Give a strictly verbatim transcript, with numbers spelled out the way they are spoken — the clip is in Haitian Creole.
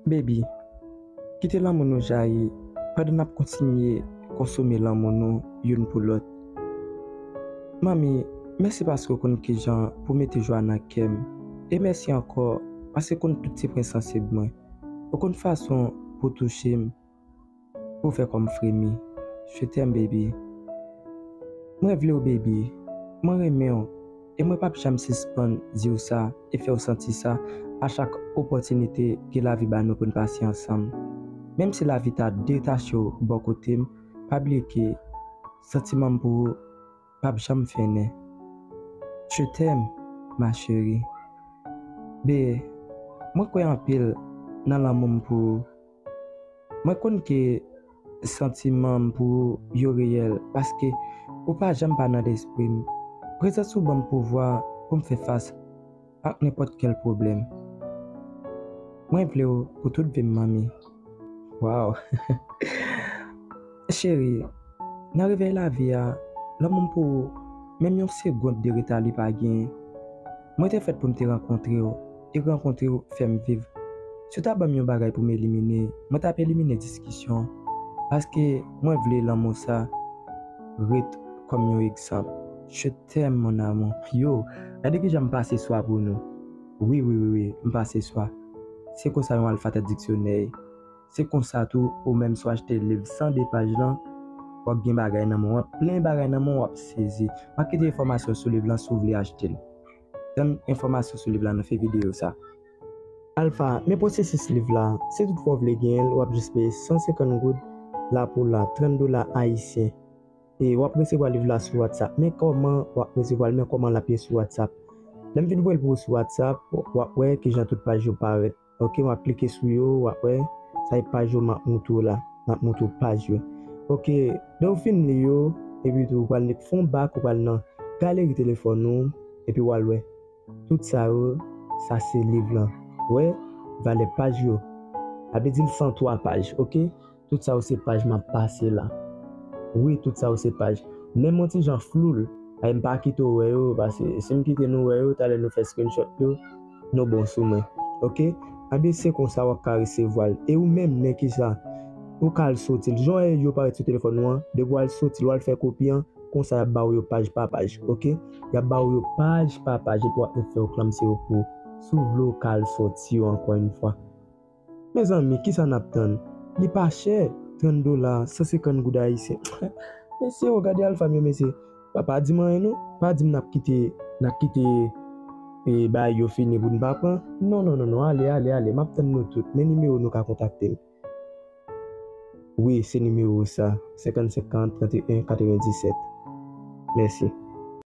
Baby, kite lanmou nou jayi pandan n ap kontinye konsome lanmou nou youn pou lòt. Manmi, mèsi paske w konn kijan pou mete jwa nan kè m. E mèsi ankò paske w konn tout ti pwen sansib mwen. Ou konn fason pou touche m, pou fè kò m fremi. Je t'aime, baby. Mwen vle w, baby. Mwen renmen w. E mwen p ap janm sispann di w sa e fè w santi sa a chak opòtinite ke lavi ba nou pou n pase ansanm. Menm si lavi ta detache w bò kote m, pa bliye ke santiman m pou ou p ap janm fennen. Je t'aime, ma chérie. Be, mwen kwè anpil nan lanmou m pou ou. Mwen konn ke santiman m pou ou yo reyèl paske ou pa janm pa nan lespri m. Prezans ou ban m pouvwa pou m fè fas ak nenpòt kèl pwoblèm. Mwen vle w pou tout vi m, manmi. Waw! Cheri, nan revèy lavi a, lanmou m pou ou, menm yon segond de reta li pa genyen. Mwen te fèt pou m te rankontre w, e rankontre w fè m viv. Si w ta ban m yon bagay pou m elimine, mwen t ap elimine diskisyon, paske mwen vle lanmou sa ret kòm yon egzanp. Je t'aime, mon amour. Yo, gade kijan m pase swa pou nou. Wi, wi, wi, wi, m pase swa. Se konsa yon alfabèt diksyonè ye. Se konsa tou, ou menm si w achte liv san de paj lan, w ap gen bagay nan men w, w ap plen bagay nan men w, w ap sezi. M ap kite enfòmasyon sou liv lan si w vle achte l. Tann enfòmasyon sou liv la nan fen videyo sa. Alfa, men pwosesis liv la. Si toutfwa w vle genyen l, w ap jis peye san senkant goud la pou la, trant dola ayisyen. E w ap resevwa liv la sou WhatsApp. Men kòman w ap resevwa l, men kòman l ap ye sou WhatsApp. Lè m fin voye l pou ou sou WhatsApp, w ap wè kijan tout paj yo parèt. Ok, w ap klike sou yo, w ap wè, sa e paj yo m ap moutre w la. M ap moutre w paj yo. Ok, lè w fin li yo, epi tou, ou pral nik fon bak, ou pral nan galeri telefòn ou, epi w al wè. Tout sa yo, sa se liv lan. Wè, valè paj yo. Sa vle di l san twa paj, ok? Tout sa yo se paj m ap pase la. Wi, tout sa yo se paj. Menm yon ti jan flou l. Ay, m pa kite w wè yo, paske si m kite nou wè yo, talè nou fè screenshot yo, nou bon sou mwen. Ok? Anben, se konsa w ap ka resevwa l. E ou menm, men kisa? Ou ka al soti l. Jan w wè yo parèt sou telefòn ou an, depi w al soti l, w al fè kopi an, konsa y ap ba w yo paj pa paj, ok? Y ap ba w yo paj pa paj, epi w ap fè yo klanmse yo pou ou. Si w vle, w ka al soti yo ankò yon fwa. Mezanmi, kisa n ap tann? Li pa chè, trant dola, san senkant goud ayisyen. Mesye, w gade Alfa, men mesye. Pa, pa di m anyen non. Pa di m n ap kite, n ap kite, e, bagay yo fini pou n pa pran. Non, non, non, non, ale, ale, ale. M ap tann nou tout. Men nimewo nou ka kontakte m. Wi, se nimewo sa, senkant senkant, trant e en, katrevenndisèt. Mèsi.